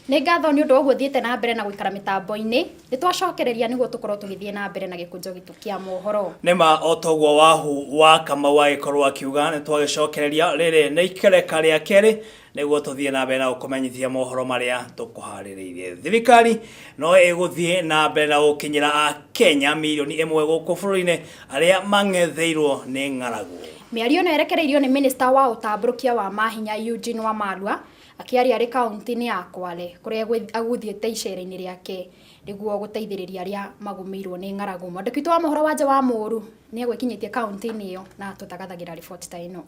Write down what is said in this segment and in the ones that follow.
Nĩ ngatho nĩ ũndũ wa ũguo thiĩte na mbere na gũikara mĩtambo-inĩ. Nĩ twacokereria nĩguo tũkorwo tũgĩthiĩ na mbere na gĩkũnjo gitũ kĩa mohoro. Nĩma o toguo Wahu wa Kamau agĩkorwo akiuga, nĩ twagĩcokereria. Rĩrĩ nĩ ikereka rĩa kerĩ nĩguo tũthiĩ na mbere na gũkũmenyithia mohoro marĩa tũkũharĩrĩirie. Thirikari no ĩgũthiĩ na mbere na gũkinyĩra Akenya mirioni 1 gũkũ bũrũri-inĩ arĩa mang'etheirwo nĩ ng'aragu. Mĩario ĩno ĩrekereirio nĩ Minista wa ũtambũrũkia wa mahinya Eugene Wamalwa akĩaria arĩ kaunti-inĩ ya Kwale kũrĩa agũthiĩte icera-inĩ rĩake nĩguo gũteithĩrĩria arĩa magũmĩirwo nĩ ng'aragu. Mwandĩki witũ wa mohoro Wanja wa Mũũru nĩ egwĩkinyĩtie kaunti-inĩ ĩyo na tũtagathagĩra riboti ta ĩno.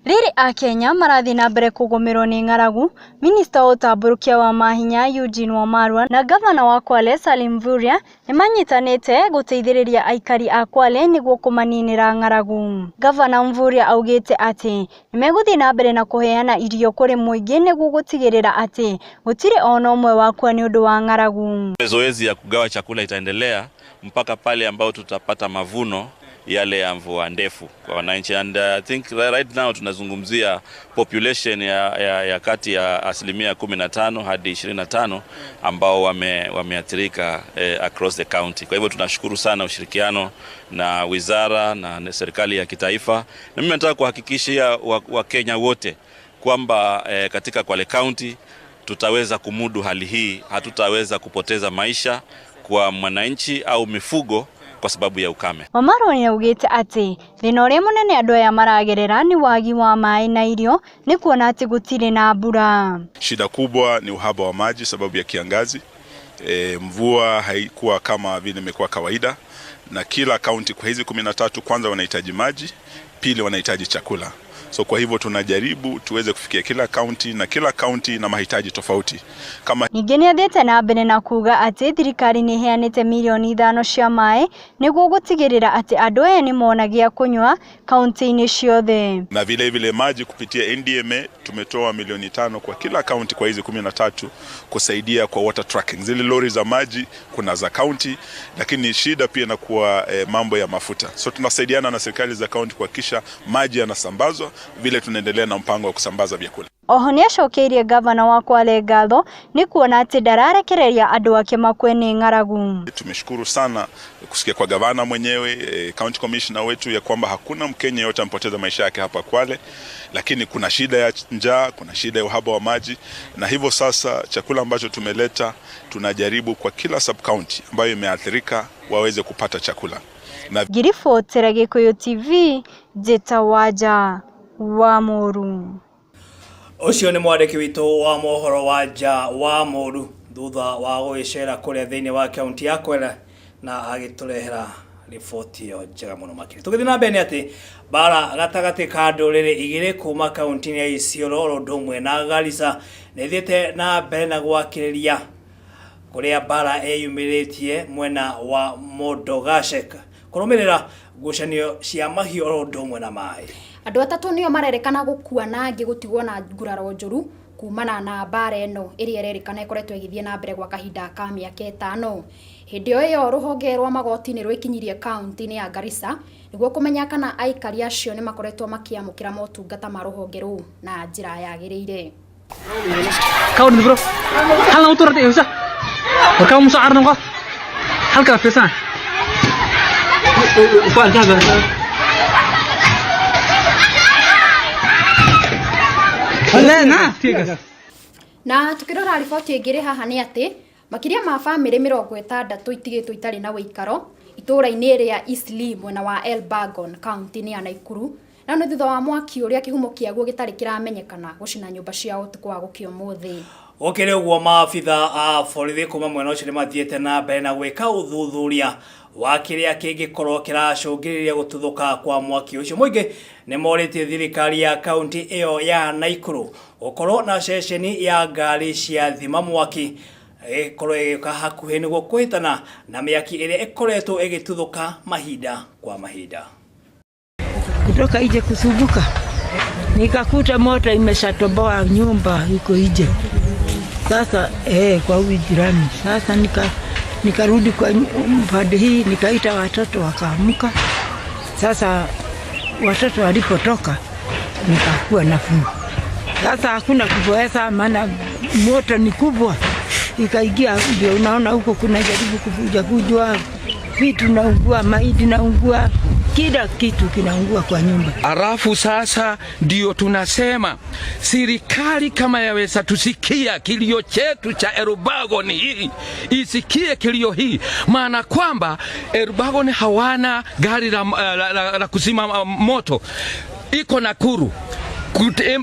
Rĩrĩ Akenya marathiĩ na mbere kũgũmĩrwo nĩ ng'aragu, Minista wa ũtambũrũkia wa mahinya Eugene Wamalwa na gavana wa Kwale Salim Mvurya nĩmanyitanĩte gũteithĩrĩria aikari a Kwale nĩguo kũmaninĩra ng'aragu. Gavana Mvurya augĩte atĩ nĩmegũthiĩ na mbere na kũheana irio kũrĩ mũingĩ nĩguo gũtigĩrĩra atĩ gũtirĩ ona ũmwe wakua nĩ ũndũ wa ng'aragu. Zoezi ya kugawa chakula itaendelea mpaka pale ambao tutapata mavuno yale ya mvua ndefu kwa wananchi, and I think right now tunazungumzia population ya kati ya 15% hadi 25 ambao wameathirika across the county. Kwa hivyo tunashukuru sana ushirikiano na wizara na serikali ya kitaifa, na mimi nataka kuhakikishia Wakenya wote kwamba katika Kwale County tutaweza kumudu hali hii, hatutaweza kupoteza maisha kwa mwananchi au mifugo kwa sababu ya ukame. Wamalwa nĩaugĩte atĩ thĩna ũrĩa mũnene andũ aya maragerera nĩ wagi wa maĩ na irio, nĩ kuona atĩ gũtirĩ na mbura. Shida kubwa ni uhaba wa maji sababu ya kiangazi. Mvua haikuwa kama vile imekuwa kawaida, na kila kaunti kwa hizi 13 kwanza wanahitaji maji, pili wanahitaji chakula. So kwa hivyo tunajaribu tuweze kufikia kila kaunti na kila kaunti na mahitaji tofauti. Kama Ningĩ nĩathiĩte na mbere na kuga atĩ thirikari nĩ ĩheanĩte mirioni 5 cia maĩ nĩguo gũtigĩrĩra atĩ andũ aya nĩmona gĩa kũnyua kaunti-inĩ ciothe. Na vile vile maji kupitia NDMA tumetoa milioni 5 kwa kila kaunti kwa hizi 13 kusaidia kwa water tracking. Zile lori za maji kuna za kaunti, lakini shida pia inakuwa mambo ya mafuta. So tunasaidiana na serikali za kaunti kuhakikisha maji yanasambazwa, vile tunaendelea na mpango wa kusambaza vyakula. Oho nĩacokeirie gavana wa Kwale ngatho nĩ kuona atĩ ndararekereria andũ ake makue nĩ ng'aragu. Tumeshukuru sana kusikia kwa gavana mwenyewe, county commissioner wetu, ya kwamba hakuna Mkenya yeyote ampoteza maisha yake hapa Kwale, lakini kuna shida ya njaa, kuna shida ya uhaba wa maji, na hivyo sasa chakula ambacho tumeleta tunajaribu kwa kila sub county ambayo imeathirika waweze kupata chakula. Na Ngiribotera Gikuyu TV, Njĩta Wanja wa Mũũru. Ũcio nĩ mwandĩki witũ wa mohoro Wanja wa Mũũru thutha wa gũgĩcera kũrĩa thĩinĩ wa kaunti ya Kwale na agĩtũrehera riboti ĩyo njega mũno makĩria. Tũgĩthiĩ na mbere nĩ atĩ mbara gatagatĩ ka ndũrĩrĩ igĩrĩ kuma kaunti-inĩ ya Isiolo oro ũndũ ũmwe na Garissa nĩ ĩthiĩte na mbere na gwakĩrĩria kũrĩa mbara ĩyumĩrĩtie mwena wa Modogashe kũrũmĩrĩra ngucanio cia mahiũ oro ũndũ ũmwe na maĩ. Andũ atatũ nĩo marerekana gũkua na angĩ gũtigwo na nguraro njũru kumana na mbara ĩno ĩrĩa ĩrerĩkana ĩkoretwo ĩgĩthiĩ na mbere gwa kahinda ka mĩaka 5. Hĩndĩ o ĩyo rũhonge rwa magoti nĩ rwĩkinyirie kaunti-inĩ ya Garissa nĩguo kũmenya kana aikari acio nĩ makoretwo makĩamũkĩra motungata ma rũhonge rũu na njĩra yagĩrĩire. Kawan bro, hal utur nanti usah. Kamu musa arno kok. Hal ka pesa. Ufa jaga. Na. Na tukirora riboti ĩngĩ ĩrĩ haha nĩ atĩ makĩria ma bamĩrĩ 60 itigĩtwo itarĩ na ũikaro itũũra-inĩ rĩa Eastleigh mwena wa Elburgon kaunti-inĩ ya Nakuru, na nĩ thutha wa mwaki ũrĩa kĩhumo kĩaguo gĩtarĩ kĩramenyekana gũcina nyũmba ciao ũtukũ wa gũkĩa ũmũthĩ. Gũkĩrĩ ũguo maabitha a borithi kuma mwena ũcio nĩmathiĩte na mbere na gwĩka ũthuthuria wa kĩrĩa kĩngĩkorwo kĩracũngĩrĩria gũtuthũka kwa mwaki ũcio. Mũingĩ nĩmorĩtie thirikari ya kaunti ĩyo ya Nakuru gũkorwo na ceceni ya ngari cia thima mwaki ĩkorwo ĩgĩũka hakuhĩ nĩguo kũhĩtana na mĩaki ĩrĩa ĩkoretwo ĩgĩtuthũka mahinda kwa mahinda. Kutoka nje kuzunguka nikakuta moto imeshatoboa nyumba iko nje. Sasa kwa huyu jirani. Sasa nikarudi kwa pande hii nikaita watoto wakaamka. Sasa watoto walipotoka nikakuwa nafuu. Sasa hakuna kuboesa maana moto ni kubwa. Ikaingia, ndio unaona huko kuna jaribu kuvuja vujwa vitu, naungua mahindi, naungua kila kitu kinaungua kwa nyumba. Alafu sasa ndio tunasema serikali kama yaweza tusikia kilio chetu cha Elburgon hii, isikie kilio hii, maana kwamba Elburgon hawana gari la kuzima moto, iko Nakuru.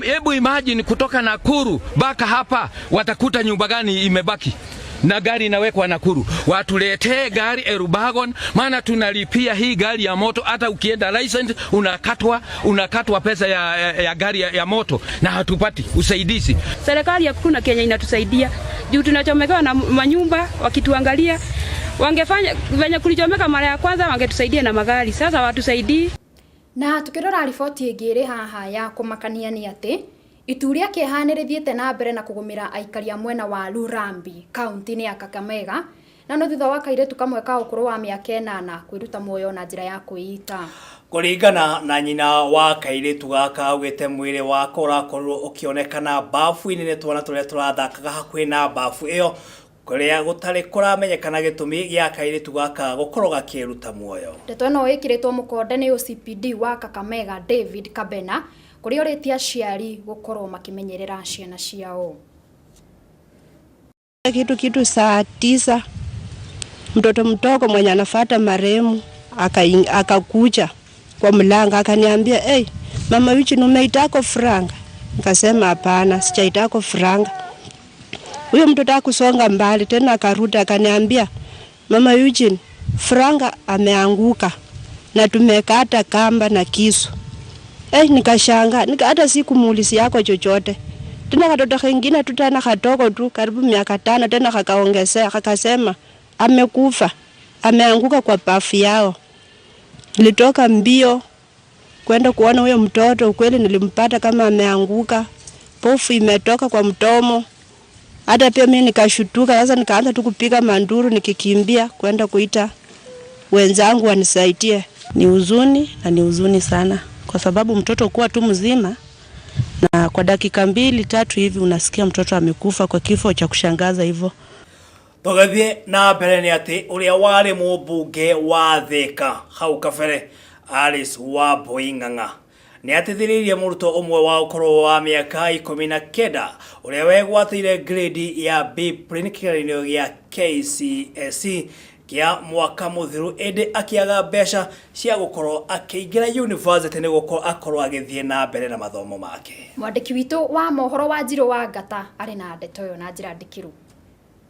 Hebu imagine kutoka Nakuru mpaka hapa watakuta nyumba gani imebaki? Na gari inawekwa Nakuru, watuletee gari Elburgon, maana tunalipia hii gari ya moto. Hata ukienda license unakatwa pesa ya gari ya moto na hatupati usaidizi. Serikali hakuna Kenya inatusaidia juu tunachomekewa na manyumba, wakituangalia wangefanya venye kulichomeka mara ya kwanza, wangetusaidia na magari, sasa watusaidii. Na tukirora riboti ĩngĩ ĩrĩ haha ya kũmakania nĩ atĩ itu rĩa kĩeha nĩ rĩthiĩte na mbere na kũgũmĩra aikari a mwena wa Lurambi kaunti-inĩ ya Kakamega, na no thutha wa kairĩtu kamwe ka ũkũrũ wa mĩaka 8 kwĩruta muoyo na njĩra ya kwĩita. Kũringana na nyina wa kairĩtu gaka, augĩte mwĩrĩ wako ũrakorirwo ũkĩonekana bafu-inĩ nĩ twana tũrĩa tũrathakaga hakuhĩ na bafu ĩyo, kũrĩa gũtarĩ kũramenyekana gĩtũmi gĩa kairĩtu gaka gũkorwo gakĩruta muoyo. Ndeto ĩno ĩkĩrĩtwo mũkonde nĩ OCPD wa Kakamega David Kabena, kũrĩa ũrĩtie aciari gũkorwo makĩmenyerera ciana ciao. Kitu saa 9 mtoto mdogo mwenye anafata marehemu akakuja kwa mlango akaniambia, "Hey, mama Eugene, umeitako franga?" Nikasema, "Hapana, sijaitako franga." Huyo mtoto akusonga mbali tena akarudi akaniambia, "Mama Eugene, franga ameanguka na tumekata kamba na kisu." Eh, nikashangaa, hata sikumuulizia yako chochote. Tena katoto kengine tu tena kadogo tu karibu miaka 5 tena kakaongezea kakasema amekufa, ameanguka kwa bafu yao. Nilitoka mbio kwenda kuona huyo mtoto, ukweli nilimpata kama ameanguka, pofu imetoka kwa mdomo. Hata pia mimi nikashutuka, sasa nikaanza tu kupiga manduru nikikimbia kwenda kuita wenzangu wanisaidie. Ni huzuni na ni huzuni sana, kwa sababu mtoto kuwa tu mzima na kwa dakika 2-3 hivi unasikia mtoto amekufa kwa kifo cha kushangaza hivyo. Tũgĩthiĩ na mbere nĩ atĩ ũrĩa warĩ mũmbunge wa Thika hau kabere Alice Wambui Ng'ang'a nĩ atĩthĩrĩirie mũrutwo ũmwe wa ũkũrũ wa mĩaka 19 ũrĩa wegwatĩire grade ya B plain kĩgeranio gĩa KCSE kĩa mwaka mũthiru, ĩndĩ akĩaga mbeca cia gũkorwo akĩingĩra university nĩguo akorwo agĩthiĩ na mbere na mathomo make. Mwandĩki witũ wa mohoro wa Njirũ wa Ngata arĩ na ndeto ĩyo na njĩra ndikĩru.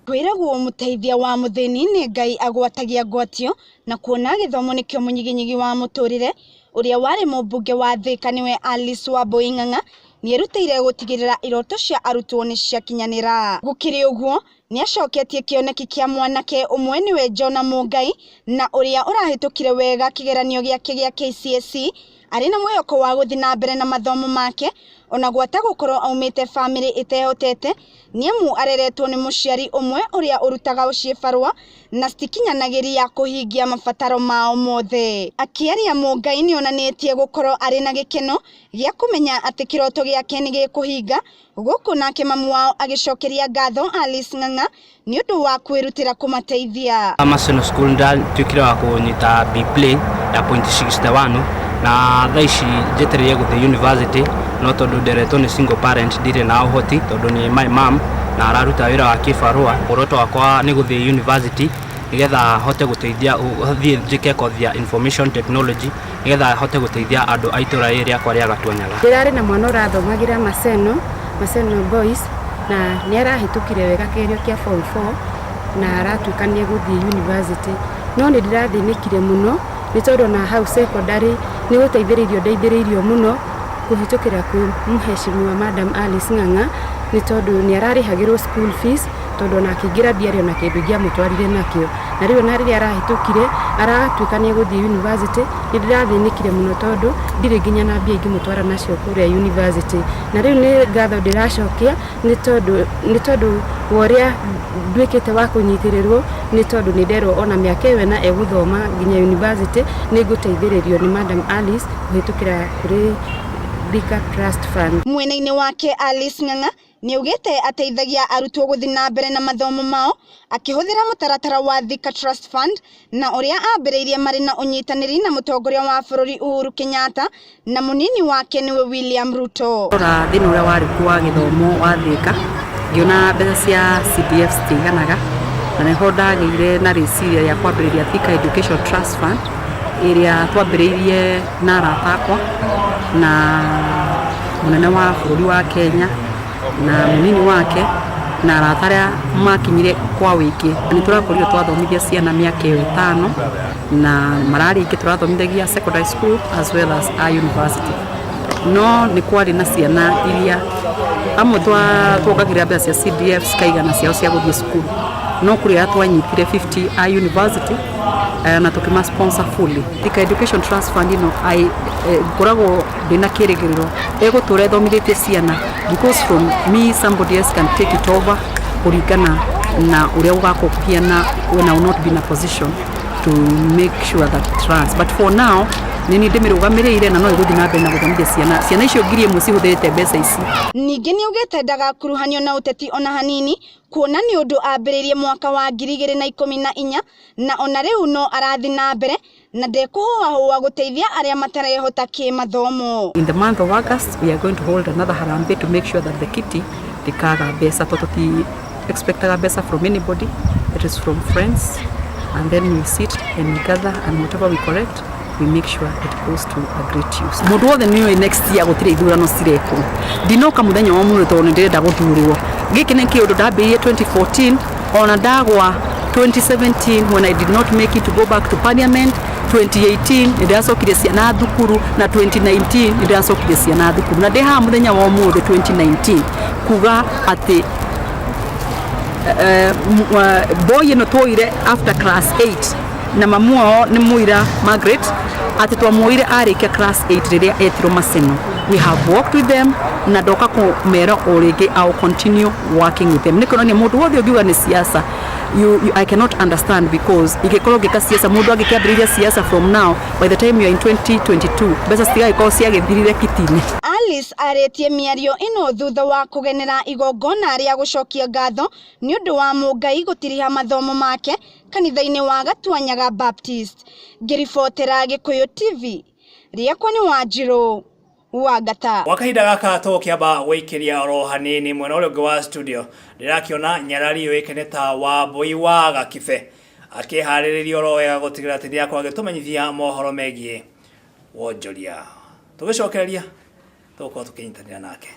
Kwĩragwo mũteithia wa mũthĩni nĩ Ngai agwatagia ngwatio, na kuona gĩthomo nĩkĩo mũnyiginyigi wa mũtũrĩre, ũrĩa warĩ mũmbunge wa Thika nĩwe Alice Wambui Ng'ang'a nĩerutĩire gũtigĩrĩra iroto cia arutwo nĩ ciakinyanĩra. Gũkĩrĩ ũguo, nĩacoketie kĩoneki kĩa mwanake ũmwe nĩwe Jona Mũngai, na ũrĩa ũrahĩtũkire wega kĩgeranio gĩake gĩa KCSE arĩ na mwĩhoko wa gũthiĩ na mbere na mathomo make, ona gwata gũkorwo aumĩte bamĩrĩ ĩtehotete, nĩamu areretwo nĩ mũciari ũmwe ũrĩa ũrutaga cibarũa na citikinyanagĩria kũhingia mabataro mao mothe. Akĩaria, Mũngai nĩonanĩtie gũkorwo arĩ na gĩkeno gĩa kũmenya atĩ kĩroto gĩake nĩ gĩkũhinga, gũkũ nake mamu wao agĩcokeria ngatho Alice Ng'ang'a nĩ ũndũ wa kwĩrutĩra kũmateithia. Maseno School ndatuĩkire wa kũnyita B plain ya 0.61 na thaa ici njetereire gũthiĩ university, no tondũ nderetwo nĩ single parent ndirĩ na ũhoti, tondũ nĩ my mom na araruta wĩra wa kĩbarũa. Muoroto wakwa nĩ gũthiĩ university nĩgetha hote gũteithia, thiĩ njĩke kothi ya information technology nĩgetha hote gũteithia andũ a itũra rĩrĩ rĩakwa rĩa Gatuanyaga. Ndĩrarĩ na mwana ũrathomagĩra Maseno Boys, na nĩ arahĩtũkire wega kĩgerio kĩa form 4 na aratuĩka nĩ egũthiĩ university, no nĩ ndĩrathĩnĩkire mũno nĩ tondũ na hau secondary nĩ gũteithĩrĩirio ndeithĩrĩirio mũno kũhĩtũkĩra kwĩ mheshimiwa Madam Alice Ng'ang'a, nĩ tondũ nĩ ararĩhagĩrwo school fees, tondũ ona akĩingĩra ndiarĩ ona kĩndũ ingĩamũtwarire nakĩo, na rĩu ona rĩrĩa arahĩtũkire aratuĩka nĩ egũthiĩ university, nĩ ndĩrathĩnĩkire mũno tondũ ndirĩ nginya na mbia ingĩmũtwara nacio kũrĩa university, na rĩu nĩ ngatho ndĩracokia nĩ tondũ wa ũrĩa nduĩkĩte wa kũnyitĩrĩrwo, nĩ tondũ nĩ nderwo ona mĩaka ĩyo ĩna egũthoma nginya university nĩ ngũteithĩrĩrio nĩ Madam Alice kũhĩtũkĩra kũrĩ Thika Trust Fund. Mwena-inĩ wake Alice Ng'ang'a nĩaugĩte ateithagia arutwo gũthiĩ na mbere na mathomo mao akĩhũthĩra mũtaratara wa Thika Trust Fund na ũrĩa ambĩrĩirie marĩ na ũnyitanĩri na mũtongoria wa bũrũri Uhuru Kenyatta na mũnini wake nĩwe William Ruto. Rora thĩna ũrĩa warĩ kuo wa gĩthomo wa Thika, ngĩona mbeca cia CDF citiiganaga, na nĩho ndagĩire na rĩciria rĩa kwambĩrĩria Thika Education Trust Fund ĩrĩa twambĩrĩirie na arata akwa na mũnene wa bũrũri wa Kenya na mũnini wake na arata arĩa makinyire kwa wĩingĩ. Nĩ tũrakorirwo twathomithia ciana mĩaka ĩyo ĩtano na mararĩ aingĩ tũrathomithagia secondary school as well as a university. No nĩ kwarĩ na ciana iria amwe tuongagĩrĩra mbeca cia CDF cikaigana ciao cia gũthiĩ cukuru, no kũrĩ arĩa twanyitire 50 a university na tũkĩma sponsor fully. Thika Education Trust Fund ĩno ngoragwo ndĩna kĩrĩgĩrĩro ĩgũtũra ĩthomithĩtie ciana, because from me somebody else can take it over kũringana na ũrĩa gũgakorwo kũhiana when I will not be in a position to make sure that it runs. But for now nĩ niĩ ndĩmĩrũgamĩrĩire na no ĩgũthiĩ na mbere na gũthomithia ciana. Ciana icio 1000 cihũthĩrĩte mbeca ici. Ningĩ nĩaugĩte ndagakuruhanio na ũteti ona hanini, kuona nĩ ũndũ ambĩrĩirie mwaka wa 2014 na ona rĩu no arathiĩ na mbere na ndekũhũahũa gũteithia arĩa matarehota kĩmathomo. In the month of August we are going to hold another harambee to make sure that the kitty ndĩkaga mbeca, tondũ tũti expectaga mbeca from anybody. It is from friends, and then we sit and we gather, and whatever we collect we make sure it goes to a great use. Mũndũ wothe nĩ ũĩ next year gũtirĩ ithurano cirekwo. Ndinoka mũthenya wa ũmũthĩ tondũ nĩ ndĩrenda gũthurwo. Gĩkĩ nĩ kĩũndũ ndambĩrĩirie 2014, ona ndagwa 2017 when I did not make it to go back to parliament. 2018 nĩ ndĩracokirie ciana thukuru, na 2019 nĩ ndĩracokirie ciana thukuru, na ndĩ haha mũthenya wa ũmũthĩ 2019 kuga atĩ boy ĩno tuoire after class 8, na mamu wao nĩ mũira Margaret atĩ twamuoire arĩkia class 8 rĩrĩa etirwo Maseno. We have worked with them na ndoka kũmera o rĩngĩ I will continue working with them. Nĩ kuonania mũndũ wothe ũngiuga nĩ siasa, you, I cannot understand, because ingĩkorwo ngĩka siasa, mũndũ angĩkĩambĩrĩria siasa from now, by the time you are in 2022 mbeca citigagĩkorwo ciagĩthirire kiti-inĩ. Alice arĩtie mĩario ĩno thutha wa kũgenera igongona rĩa gũcokia ngatho nĩ ũndũ wa Mũngai gũtiriha mathomo make kanitha-inĩ wa Gatuanyaga Baptist. Ngĩribotera Gĩkũyũ TV, rĩakwa nĩ Wanjirũ Wangata. Gwa kahinda gaka tũgũkĩamba gũikĩria oro hanini mwena ũrĩa ũngĩ wa studio, ndĩrakĩona nyarari yũĩkaine ta Wambũi wa Gakibe akĩharĩrĩria oro wega gũtigĩrĩra atĩ nĩakorwo agĩtũmenyithia mohoro megiĩ wonjoria. Tũgĩcokereria tũgũkorwo tũkĩnyitanĩra nake.